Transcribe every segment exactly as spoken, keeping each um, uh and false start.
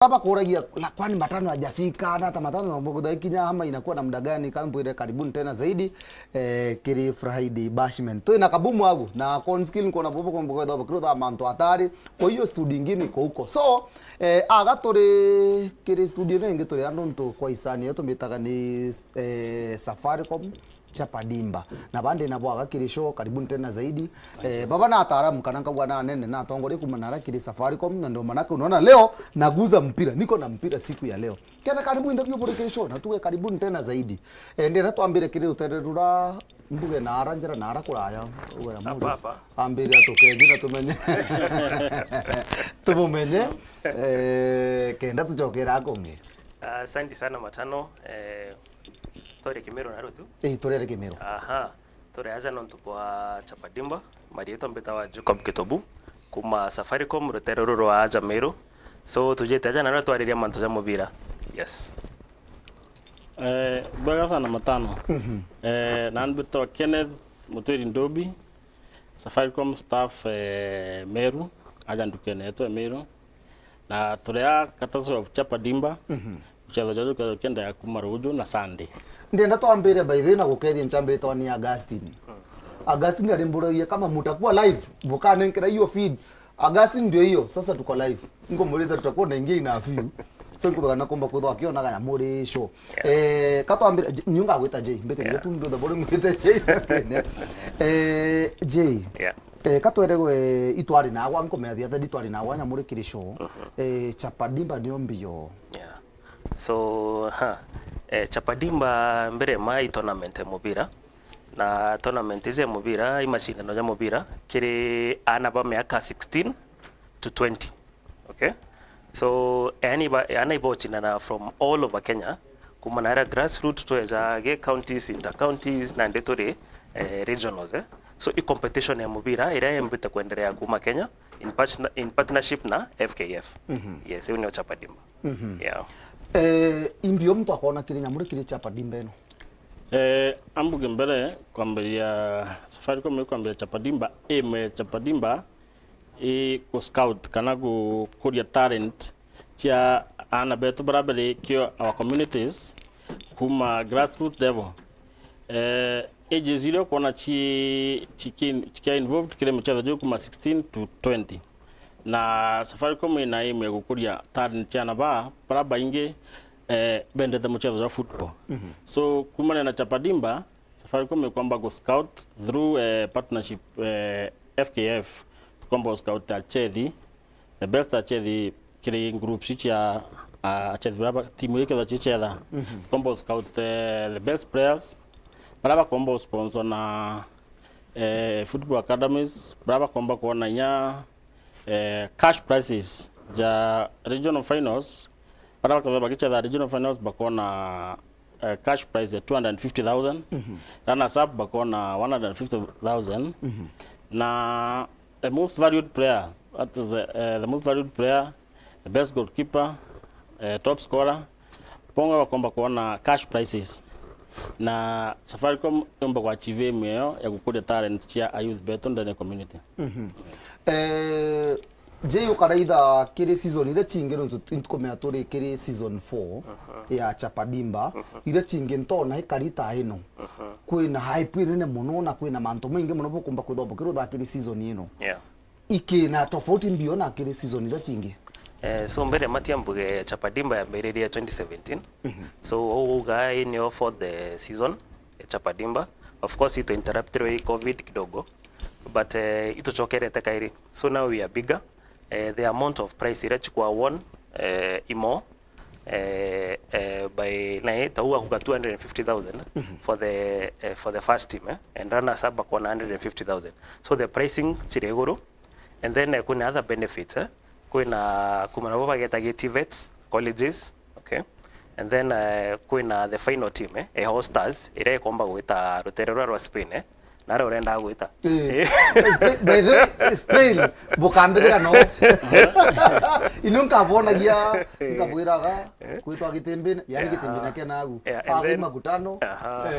Baba kuragia, "La, kwani matano hajafika? Na hata matano na mbugu kinya ama inakuwa namna gani?" Kambwire, "Karibuni tena zaidi, eh, kiri Friday Bashment." Twina kabumu agu, na Corn Skill nkona bubu kumbuka kwetha bakirutha mantu atari. Kwa hiyo studio ingine iko huko. So, eh, aga turi kiri studio ino ingi turi andu ntu kwa isani yetu mitaga ni, eh, Safaricom. Chapa Dimba. Na bandi na bwaga kiri show, karibuni tena zaidi. Eh, baba na ataalamu kana nkauga na anene na atongoria kuma nara kiri Safaricom, na ndio manake unaona leo naguza mpira, niko na mpira siku ya leo. Ketha karibu inthe biu buri kiri show, na tuge karibuni tena zaidi. Eh, ndira twambire kiri rutere rura mbuge na ara njira na ara kuraya, uge na Hapa, hapa. Ambire atukethi na tumenye. Tumumenye, eh, kenda tucokera akonge. Asante sana Matano, eh, Tore Kimero na Rutu. Eh, tore Kimero. Aha. Tore aja nontu bwa Chapa Dimba, marietwa mbitawa Jacob Kitobu, kuma Safaricom, rutere ruru rwa aja Meru. So, tujite aja na no twariria mantu ja mubira. Yes. Eh, bwega sana Matano. Mhm. Eh, na mbitawa Kenneth Mutwiri Ndobi, Safaricom staff, eh, Meru, aja ndukene yetu ya Meru. Na turi a Katasuya of Chapa Dimba, mhm, mucetho juju kethirwa kiendaga kuma ruju na Sunday. Ndienda twambire by the way na gukethia nchambe itwa ni Augustine. Augustine alimburagia kama mutakuwa live, bukanenkera hiyo feed. Augustine ndio hiyo, sasa tuko live. Ngomurite tutakuwa na ingi ina few. So nkuthaga na kumba kwithwa akionaga na muri show. Yeah. Eh, katwambire, J-, niunga gwita J, mbite Yeah. tu ndo bore mwite J. Eh, J. Yeah. Eh, katwere gwe itwari na agwa nkomea thia thadi itwari na agwa na muri kiri show. Mhm. Eh, Chapa Dimba nio mbio. Yeah. So, ha, eh, Chapa Dimba mbere ma i tournament ya mubira. Na tournament iji ya mubira, i mashindano ja mubira, kiri ana ba miaka sixteen to twenty. Okay? So, yani ba, ana ibochindana from all over Kenya, kuma na ira grassroots, tweja ge counties, inter counties, na ndi turi, eh, regionals, eh. So, i competition ya mubira, iria yembite kuendelea kuma Kenya, in partner-, in partnership na F K F. Mhm. Yes, iu nio Chapa Dimba. Mhm. Yeah. Eh, imbio mtu akona kiri nyamuri kiri Chapa Dimba ino? Eh, ambuge mbere kwambiria Safaricom ikwambiria Chapa Dimba, aim ya Chapa Dimba i ku scout kana gukuria talent cia ana betu baria bari kio our communities kuma grassroots level. Eh, ages iria ukwona ci, ci, cikia involved kiri muchetho juu kuma sixteen to twenty. Na Safaricom ina aim ya gukuria talent cia ana baa, baria baingi, eh, bendete muchetho jwa football. Mhm. So, kumania na Chapa Dimba, Safaricom ikwamba gu scout through, eh, partnership, eh, F K F. Tukwamba gu scout achethi, the best achethi kiri groups iu cia, ah, achethi baria ba, timu iria ikethagwa cichetha. Mhm. Tukwamba gu scout, eh, the best players, baria bakwamba gu sponsor na, eh, football academies, baria bakwamba kwona inya, eh, cash prizes ja regional finals, baria bakwamba bagichetha regional finals bakona, eh, cash prize ya two hundred fifty thousand. Mhm. Runners up bakona one hundred fifty thousand. Mhm. Na the most valued player, that is the, eh, the most valued player, the best goalkeeper, eh, top scorer, bonga bakomba kuona cash prizes. Na Safaricom yomba kwa achieve aim iyo ya gukuria talent cia a youth betu ndani ya community. Mhm. Eh, Jay, ukaraitha kiri season iria cingi, nontu tu-, ntukumenya turi kiri season four Aha. ya Chapa Dimba, Aha. iria cingi ntona ikari ta ino. Aha. Kwina hype inene mono na kwina mantu maingi mono bukumba kwithwa bukirutha kiri season ino. Yeah. Ikina tofauti mbio na kiri season iria cingi. Eh, so mbere matia mbuge Chapa Dimba yambiririe twenty seventeen. Mhm. So, uu uga ii nio fourth, eh, season ya Chapa Dimba. Of course, itu interruptirwe i covid kidogo. But, eh, itucokerete kairi. So now we are bigger. Eh, the amount of prize iria chikwa won, eh, imo, eh, eh, by, na, eh, ta uu akuga two hundred and fifty thousand Mhm. for the, eh, for the first team, eh, and runners up bakona hundred and fifty thousand. So the pricing chiri iguru, and then, eh, kwina other benefits, eh, kwina kuma nabo bageta TVETs, colleges, okay, and then, eh, kwina the final team, eh, eh, hosters, iria ikomba gwita rutere rwa, rwa Spain, eh, Nare urenda gwita. Eh. By the way, Spain, bukambithira no. Ino nkabonagia, nkabwiraga, kwitwa gitimbina, yani gitimbina kia nagu. Yeah, and then makutano. Aha.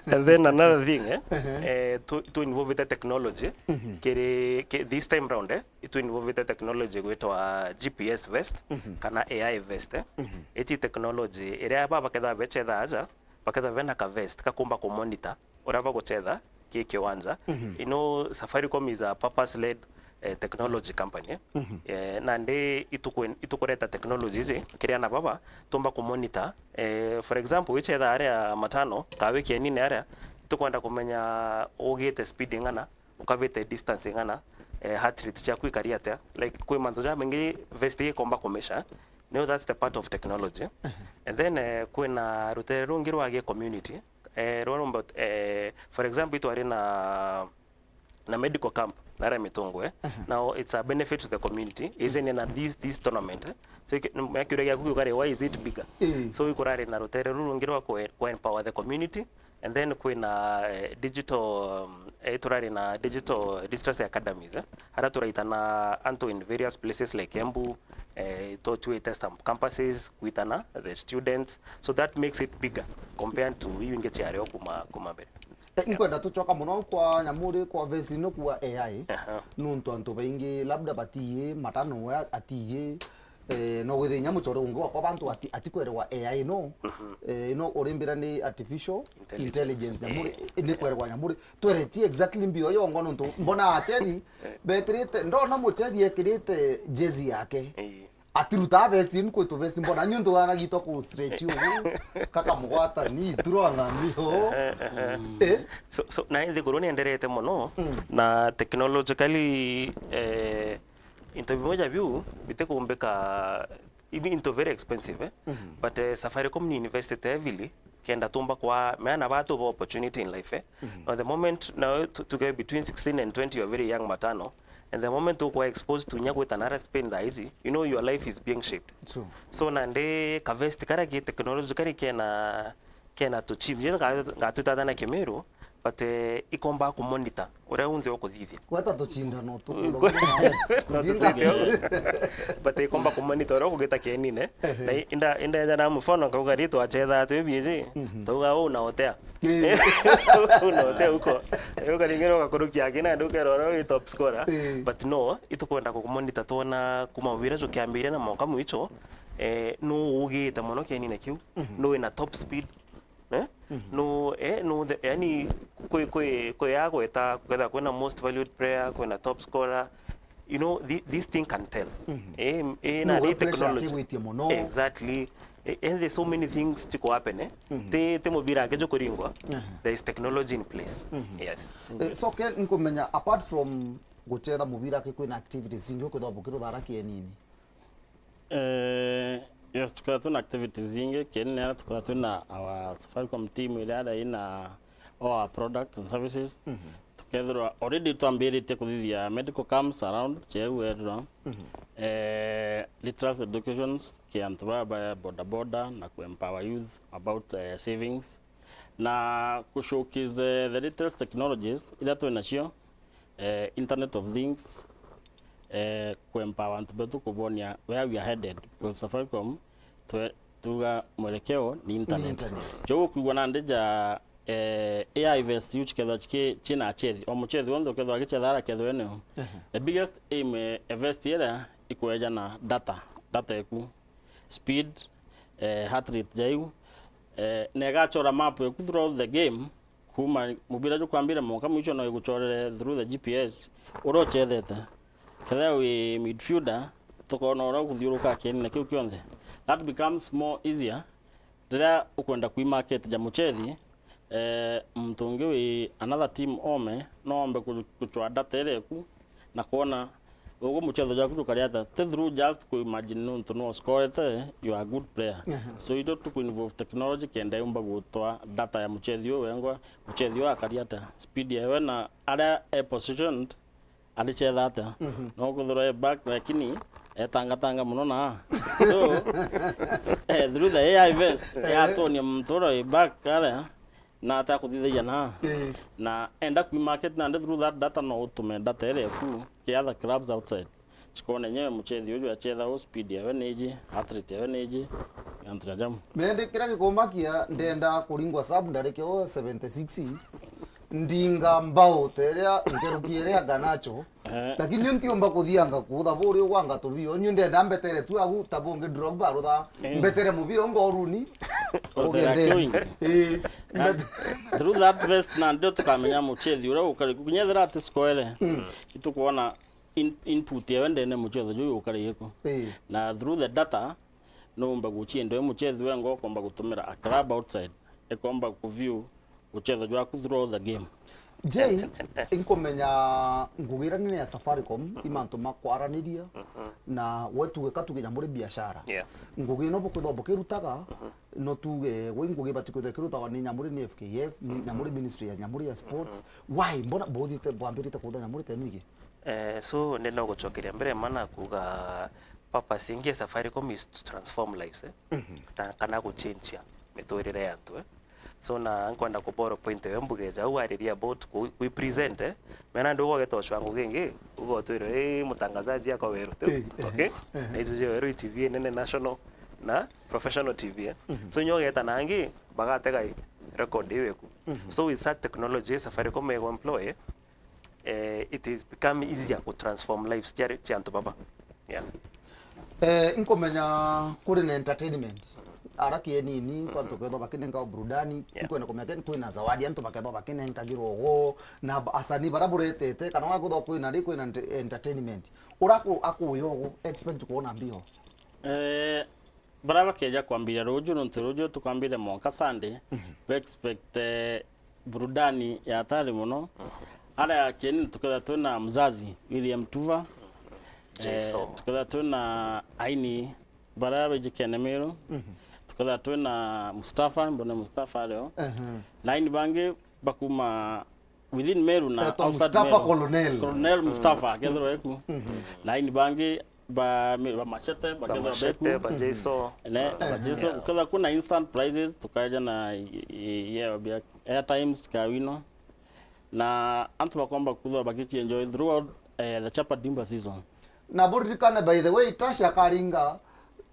And then another thing, eh, eh, tu, tu involve technology, kiri, ki, this time round, eh, tu involve technology gwitwa G P S vest, kana A I vest, eh. Ici technology, iria baba ketha bechetha aja, baketha bena ka vest, kakumba ku monitor, uria baguchetha ki kiwanja. You know, Safaricom is a purpose-led, eh, technology company. Eh, nandi itukwe-, itukureta technology iji kiri ana baba, tumba ku monitor. Eh, for example, wichetha aria matano, ka wi kienine aria, tukwenda kumenya ugite speed ing'ana, ukavite distance ing'ana, eh, heart rate ciaku ikari atia. Like, kwi mantu jamaingi vest ikomba ku measure. No, that's the part of technology. And then, eh, kwina rutere rungi rwa gi community, eh, rwa rumba, eh, for example, itwari na, na medical camp, nara Mitungwe. Now, it's a benefit to the community. Isn't in a, this, this tournament, eh? So, iki-, na kiuria giaku giukari, why is it bigger? Eh. So, ikurari na rutere ruru rungi rwa ku, ku empower the community. And then kwina, eh, digital, um, eh, turari na digital literacy academies, eh? Ara turaitana antu in various places like Embu, eh, to twite some campuses, kwitana the students. So that makes it bigger compared to iu ingi ciario kuma, kuma mbere. Eh, nkwenda tucoka muno kwa nyamuri, kwa vesi no kwa A I. Aha. Nuntu antu baingi labda batiyi, matano we atiyi, eh, no gwithia inya mucore ungi wakwa bantu ati-, atikwerwa A I no. Eh, ino urimbira ni artificial intelligence. Intelligence. Nyamuri, eh, ni kwerwa nyamuri. Tweretie exactly mbio yongo nuntu mbona acheri bekirite, ndona mucheri ekirite jezi yake. Eh. Atiruta vest, ni kwitu vest, mbona nyu ntu anagitwa ku stretch ugu, kakamugwata ni ituro ng'ambi ho. Eh? So, so, na nthiguru ni enderete muno, na technologically, eh, into bimwe ja biu bitikumbika, ibi into very expensive, eh? But, eh, Safaricom ni invested heavily kenda tumba kwa meana batu ba opportunity in life, eh? Now the moment, now to, to get between sixteen and twenty, you're very young matano, and the moment ukwa exposed to nya gwita nara Spain thaa ici, you know your life is being shaped. True. So nandi ka vest karia ki technology kari kena, kena tu chip. Je nga, ngatwita thana Kimiru, but, eh, ikomba ku monitor uria unthe ukuthithia. Gweta tucindano tu. No tuthike. But ikomba ku monitor uria ukugita kienine. Na i-, inda, inda ethana mfano nkauga ri twachetha ati biji. Tauga u na otea. Eh. U na otea uko. Ukaringirwo ugakurukia aki na ndu kerora wi top scorer. Eh. But no, itukwenda ku monitor twona kuma mubira jukiambire na mwanka mwicho, eh, nu ugite muno kienine kiu. Nu wina top speed. Eh? No, eh, no, the, yani, kwi, kwi, kwi ya gweta, kwetha kwina most valued player, kwina top scorer. You know, thi-, this thing can tell. Eh, eh, na No, thi we pressure technology akigwitie muno. Exactly. Eh, and there's so many things chiko happen, eh? Ti, ti mubira ake jukuringwa. There is technology in place. Yes. Eh, so, Ken, nkumenya, apart from guchetha mubira, ki kwina activities ingi ukwithwa bukiruthara kienini? Eh, yes, tukwithagwa twina activities ingi, kieni nera tukwithagwa twina our Safaricom team iria ari ina all our products and services. Tukethirwa already twambiritie kuthithia medical camps around Cheu ethirwa. Eh, literacy educations ki antu baba ba boda boda na ku empower youth about, eh, savings. Na ku showcase, eh, the latest technologies iria twinacio, eh, Internet of Things, eh, ku empower antu betu kubonia where we are headed. Because Safaricom, twe-, tuga mwelekeo ni internet. Ni internet. Kyo ukwigua nandi ja, eh, A I vest iu chikethwa chiki-, china achethi. O muchethi wonthe ukethwa agichetha arakethwa eneo. The biggest aim, eh, e vest iria ikweja na data, data eku, speed, eh, heart rate jaiu, eh, na igachora map eku throughout the game, kuma mubira jukwambire mwanka mwicho no iguchorere through the G P S uria uchethete. Kethira wi midfielder, tukona uria ukuthiuruka kienine kiu kionthe. That becomes more easier riria ukwenda kwi market ja muchethi, eh, muntu ungi wi another team ome, no ombe ku-, guchwa data iria eku, na kwona ugu muchetho jwaku jukari atia, ti through just ku imagine nuntu no scorete, you are a good player. So ito tuku involve technology kenda yumba gutwa data ya muchethi uyu wengwa, muchethi uyu akari atia, speed yawe na aria e positioned, arichetha atia. No kwithirwa e back lakini etangatanga muno na. So, eh, through the A I vest, yatonia muntu uria wi back aria, na atakuthithagia na. Eh. Na enda kwi market nandi through that data no utume data iria eku ki other clubs outside. Chikone nyewe muchethi uju achetha u speed yawe niji, heart rate yawe niji, antu ja jamu. Mende kira gikumakia ndenda kuringwa sub ndareke o seventy six. Ndinga mbao teria nkeruki iria Garnacho. Eh. Lakini ntiumba kuthianga kutha buri ugwanga tubio. Nyu ndenda mbetere tu agu ta bungi Drogba arutha. Eh. Mbetere mubira ngoruni. Uthera Ugende. Kio ingi. Eh. Na mbete- through that vest na ndio tukamenya muchethi uria ukari kunyethera ati square. Mm. Itukuona in-, input yawe ndene muchetho juu ukari iko. Eh. Na through the data, no umba guchienda we muchethi wengo ukomba gutumira a club outside. Ikomba ku view muchetho jwaku throughout the game. Jay, inkumenya ngugi ira nene ya Safaricom, i mantu ma kwaraniria, na we tuge ka tuge nyamuri biashara. Yeah. Ngugi ino bukwithwa bukirutaga, no tuge gwi ngugi ibati kwithwa ikirutagwa ni nyamuri ni F K F, ni nyamuri ministry ya nyamuri ya sports. Why? Mbona buthite bwambirite kutha nyamuri tenu ingi? Eh, so, ndenda gucokeria mbere mana kuga purpose ingi ya Safaricom is to transform lives, eh? Mhm. Ta-, kana guchenjia miturire ya antu, eh? So, na nkwenda ku borrow point ewe mbuge jau wariria about ku, ku present, eh? Mena ndu ugogeta ucwa ngugi ingi, ugotwirwe, "Eh, mutangazaji akwa weru tu." Eh, eh, okay? Eh. Na itu je weru T V nene national na professional T V, eh? Mhm. So, nyo ugeta nangi, bagatega record iwe ku. Mhm. So, with that technology, Safaricom ego employ, eh, it is become easier ku transform lives cia, cia antu baba. Yeah. Eh, nkumenya kuri na entertainment. Ara kienini, kwa antu kethwa bakinenka burudani, yeah, nkwenda kumenya ken kwina zawadi, antu bakethwa bakinenkagirwo ugo, na ba-, asani bara buretete, kana wakwithwa kwina ri, kwina ent-, entertainment. Ura aku-, akuya ugo, expect kuona mbio? Eh, Bara bakeja kwambiria ruju, nontu ruju tukwambiria mwanka Sunday, mhm, ba expect, eh, burudani ya hatari muno. Mhm. Aria kieni tuketha twina mzazi William Tuva, eh, Jason. Tuketha twina aini bara baijikene Meru, mhm, tuketha twina Mustafa, mbone Mustafa ario, mhm, na aini bangi bakuma within Meru na etwa outside Mustafa Meru. Colonel. Colonel Mustafa, akethirwa eku. Mhm. Na aini bangi ba, ba Machete, ba bakethirwa Machete, beku. Ba Jeso. Ne, ba Jeso, kethirwa kuna instant prizes, tukaja na i-, i-, yeah, bia airtimes, tukawino. Na antu bakomba kuthwa bakichienjoy throughout, eh, the Chapa Dimba season. Na buririkane, by the way, Tash akaringa,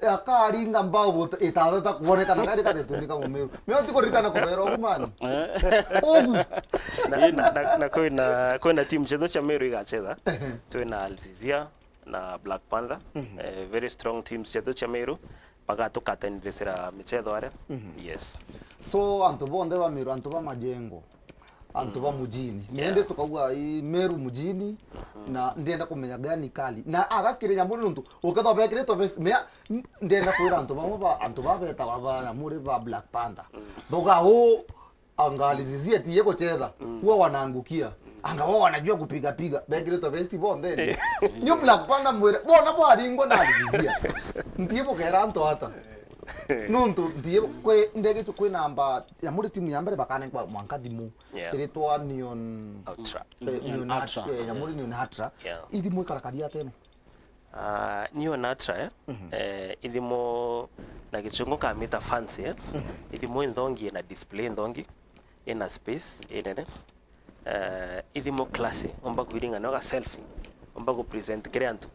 akaringa mbao but-, itathata kuonekana gari katetuni ka Mumiru. Mimi utikuririkana kubera ugu mani. Eh. Ugu. Na, na, na, na kwina, kwina timu chethu cia Meru igachetha. Twina Al Zizia na Black Panther. Mhm. Eh, very strong teams chethu cia Meru. Bagatukatenderesera michetho aria. Mhm. Yes. So, antu bonthe ba Meru, antu ba Majengo, antu ba mujini. Mende tukauga, i, Meru mujini, na ndienda kumenya gani kali. Na agakire nyamuri nontu, ukethwa bekiritwe vest, mea, n-, ndienda kwira antu bamwe ba, antu ba betawa ba nyamuri ba Black Panther. Boga, "Oh, anga Al Zizia tiye kuchetha, huwa wanaangukia. Anga wao wanajua kupiga piga." Bekiritwe vest bonthe. New Black Panther mwire, bona bwaringwa na Al Zizia. Ntiye bukera antu ata. Nontu ntiye kwe, ndege tu kwina namba ya muri timu ya mbere bakanenkwa mwanka thimu. Yeah. Iritwa Neon Ultra. Eh, Neon Neon Ultra, Ultra, eh, ya muri Neon Ultra. Yeah. Ithimu ikarakari ateno. Ah, Neon Ultra, eh? Mhm. Eh, ithimu na gichungu kamita fancy, eh? Mhm. Ithimu inthongi na display inthongi, ina space inene. Eh, ithimu classy, umba kwiringa no ga selfie, umba ku present kiri antu.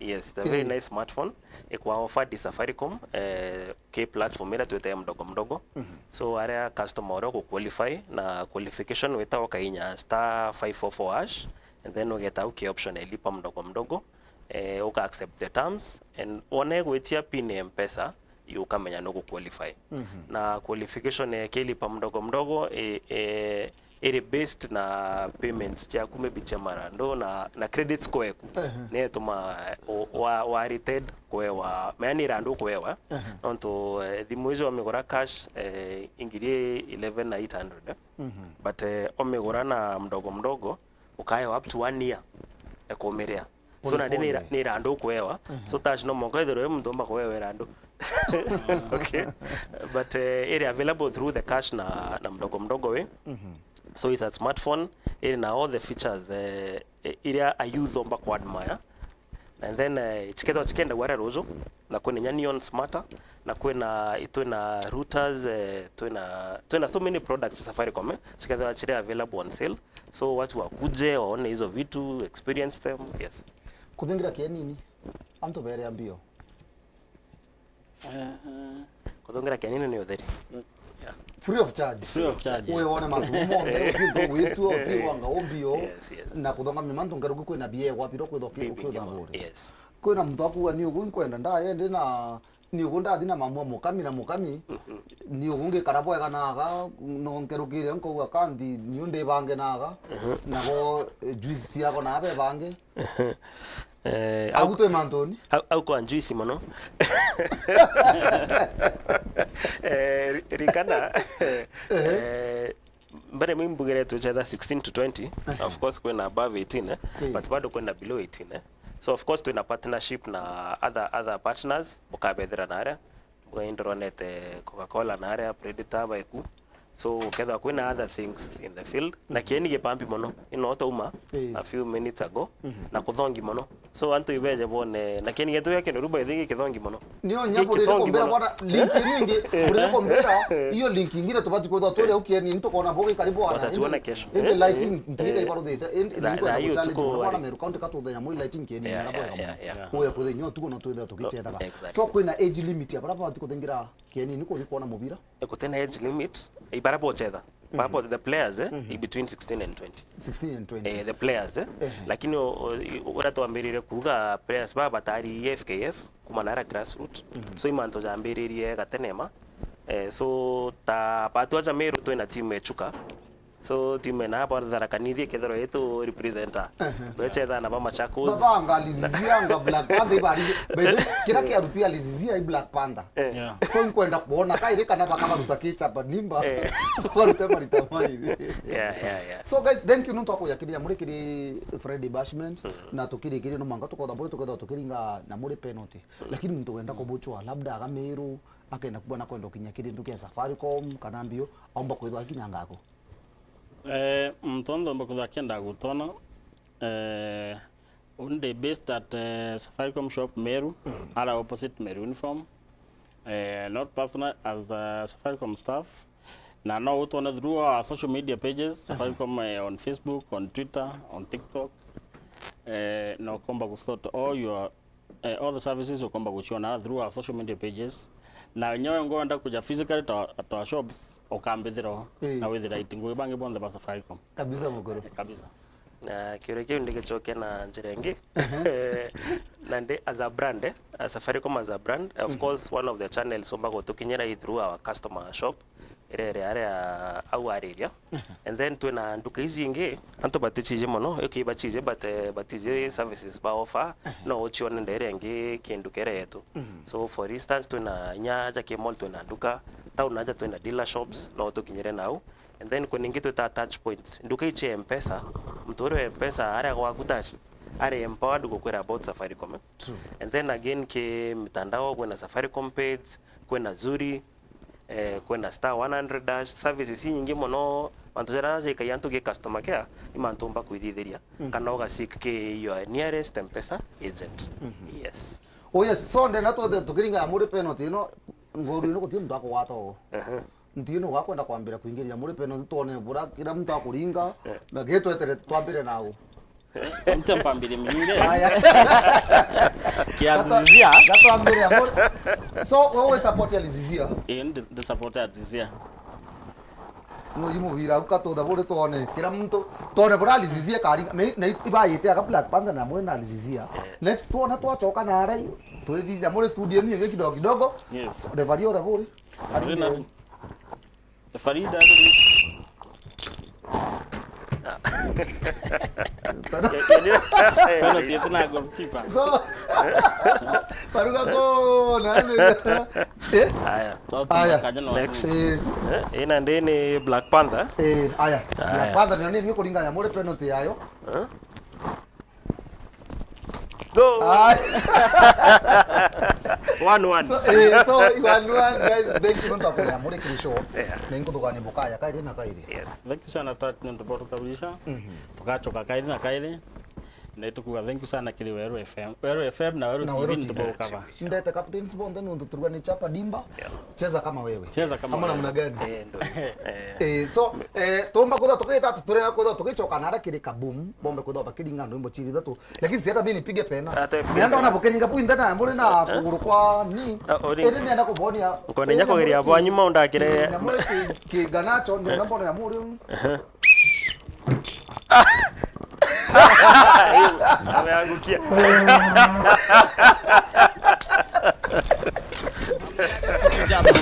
Yes, it's a very nice smartphone. Ikwa offered ni Safaricom, eh, ki platform ira twite ya mdogo mdogo. Mhm. So, aria customer uria ku qualify, na qualification wita ukainya star five four four hash, and then ugeta uki option ya lipa mdogo mdogo, eh, uka accept the terms, and wona igwitia pin ya Mpesa, ukamenya nugu qualify. Mhm. Na qualification ya kilipa mdogo mdogo, eh, eh, iri based na payments ciaku maybe cia marando na, na credit score yaku. Ehe. Netuma, eh, wa, wa rated kwewa, mea ni irandu kwewa. Ehe. Nontu, eh, thimu icio wamigura cash, eh, ingiri eleven na eight hundred, eh. Mhm. But, eh, omigura na mdogo mdogo, ukaewa up to one year ya kumiria. So, nandi ni ira-, ni irandu ukwewa. Mhm. So, Tash no mwanka ithirwe muntu umba kuewa irandu. Okay. But, eh, iri available through the cash na, na mdogo mdogo way. Mhm. So, it's a smartphone, iri na all the features, eh, eh, iria a youth omba ku admire. And then, eh, chikethwa chikienda gwara ruju, na kwina inya Neon Smarter, na kwina, twina routers, eh, twina, twina so many products Safaricom, eh, chikethwa chiri available on sale. So watu wakuje, waone hizo vitu, experience them, yes. Kuthingira kienini, antu beere mbio. Eh, eh. Kuthungira kienini ni utheri. Mm. Yeah. Free of charge. Free of charge. Uwe wone mantu monthe, uti ntu gwitua, uti wanga umbio, yes, yes, na kuthongamia mantu ngerugu kwina biegwa biro kwithwa ki-, Bibi ukiutha bure. Yes. Kwina muntu akuga, "Ni ugu nkwenda, ndaye ndi na, ni ugu ndathi na mamua mukami na mukami, ni ugu ngikara bwega naga, no nkerukire nkauga kandi, ni undi bange naga, nago, eh, juice ciako na abe bange." Eh, au, au twi mantuni. Au, au kwa njuici mono. Eh, ri-, ririkana, eh, mbere mwi mbugire tuchetha sixteen to twenty. Ehe. Of course, kwina above eighteen, eh, but bado kwina below eighteen, eh. So, of course, twina partnership na other, other partners, bukabethira na aria. Bwa indoronete Coca-Cola na aria Predator baiku. So, ukethwa kwina other things in the field, na kieni gipampi mono. Ino tauma a few minutes ago, na kuthongi mono. So, antu ibeje bone, na kieni getu gia kindu ruba ithingi kithongi mono. Nio nya buri kumbira bwana link ino ingi, buri kumbira iyo link ingine tubati kwithwa turi au kieni, ntukona bogi karibu ana. Watatuona kesho. Indi lighting ntiga ibaruthite, indi nkwenda kuchallenge mono bwana Meru County katuthenya muri lighting kieni na boga mono. Uya kuthenya utuku no twithwa tukichethaga. So, kwina age limit ya bara bati kuthingira kieni ni kuthi kuona mubira? E, gutena age limit, ibara bochetha. Bara bo-, the players, eh, i between sixteen and twenty. Sixteen and twenty. Eh, the players, eh. Ehe. Lakini o-, o-, i-, uria twambiririe kuuga players ba batari F K F, kuma nara grassroot. So, imanto jambiririe gatenema. Eh, so, ta batu aja Meru twina timu ya Chuka. So, timu ena bwa Tharaka Nithi ikethirwa itu representer. Ehe. Twechetha na ba Machakos. Baba anga Lizizia anga Black Panther ibari. By the way, kira kiaruti ya Lizizia i Black Panther. Eh. Yeah. So, nkwenda kuona kairi kana bakabaruta kichapa nimba. Eh. Barute marita mairi. Yeah, yeah, yeah. So, guys, thank you nontu akuyakiria muri kiri Friday Bashment, na tukirikiria no manga tukotha buri tuketha tukiringa na muri penalty. Lakini muntu wenda kubuchwa, labda agamiru, akenda kuba na kwenda ukinya kiri nduki ya Safaricom, kana mbio, aumba kwithwa akinya ngako. Eh, muntu onthe omba kwithwa akienda gutona, eh, undi based at, eh, Safaricom shop Meru, ara opposite Meru Uniform. Eh, not personal, as a Safaricom staff. Na no utwone through our social media pages, Safaricom, eh, on Facebook, on Twitter, on TikTok. Eh, na ukomba gusort all your eh, all the services ukomba guciona through our social media pages. Na nyowe ngwenda kuja physically to, to our shops, ukambithira o, na withira iti ngugi bangi bonthe ba Safaricom. Kabisa mukuru. Eh, kabisa. Na kiuria kiu ndigicokia na njira ingi. Na ndi as a brand, eh, as Safaricom as a brand, of course, one of the channels umba gutukinyira i through our customer shop. Iria iri aria au ariria. And then twina nduka iji ingi, antu batichiji mono, okay, bachiji, but, eh, batiji services ba offer, no uchione ndere ingi kindu kere yetu. So, for instance, twina inya aja ki mall, twina nduka, town aja twina dealer shops, no utukinyire nau. And then kwina ingi twita touch points. Nduka ichi ya Mpesa, muntu uria wa Mpesa aria gwaku touch, ari empowered gukwira about Safaricom, eh? True. And then again, ki mitandao, kwina Safaricom page, kwina Zuri, eh, kwina star one hundred hash, services inyingi mono, mantu jaria jaikai antu gi customer care, ni mantu umba kwithithiria, kana uga seek ki your nearest Mpesa agent. Yes. Oh yes, so ndenda twethe tukiringa muri penalty ino, ngoru ino guti muntu akugwata o. Nti ino gwakwenda kwambira kwingiria muri penalty, twone bura kira muntu akuringa, na gitwetere twambire nau. Mtu mpambire minyire. Aya. Kia Azizia. Gatwambire amuri. So, wewe support ya Lizizia? Eh, ndi, ndi support ya Azizia. No, yu mubira ukatutha buri twone kira muntu, twone bura Lizizia kari, me, na ibayite aga Black Panther na mwe na Lizizia. Next twona twachoka na arai, twithira muri studio ni ingi kidogo kidogo. Yes. So, referee otha buri. Ari Referee na Farida. Penalty na goalkeeper. So, baruga ko, nani? Eh? Aya. Aya. Next. Eh, ina ndi ni Black Panther. Eh, aya. Aya. Black Panther ni nini kuringa ya muri penalty yayo? Eh? Go! Ai. One one. So, eh, so, one one, guys, thank you nontu wa kuria muri kiri show. Yeah. Na inkuthugania bukaya kairi na kairi. Yes. Thank you sana, Tat, nontu bwa tukaribisha. Mhm. Tugachoka kairi na kairi. Nitukuga thank you sana kiri Weru F M. Weru F M na Weru Na T V Weru T V. Nitukuga kaba. Ndete captains bonthe nontu turua ni chapa dimba. Yeah. Cheza kama wewe. Cheza kama Ama wewe. Namna gani? Eh, ndo. Eh. Eh, so, eh, tumba kwithwa tukita, turenda kwithwa tugicoka nara kiri Kaboom, bombe kwithwa bakiringa ndwimbo ciri ithatu. Lakini si hata mimi nipige pena. Hata Nenda ona bukiringa bu inthe na muri na kuguru kwa ni. Ah, ori- Iri nenda kubonia. Ngona inya kugeria bwanyu maundakire. Na muri ki, ki ganacho, ndio na mbono ya muri. Ameangukia.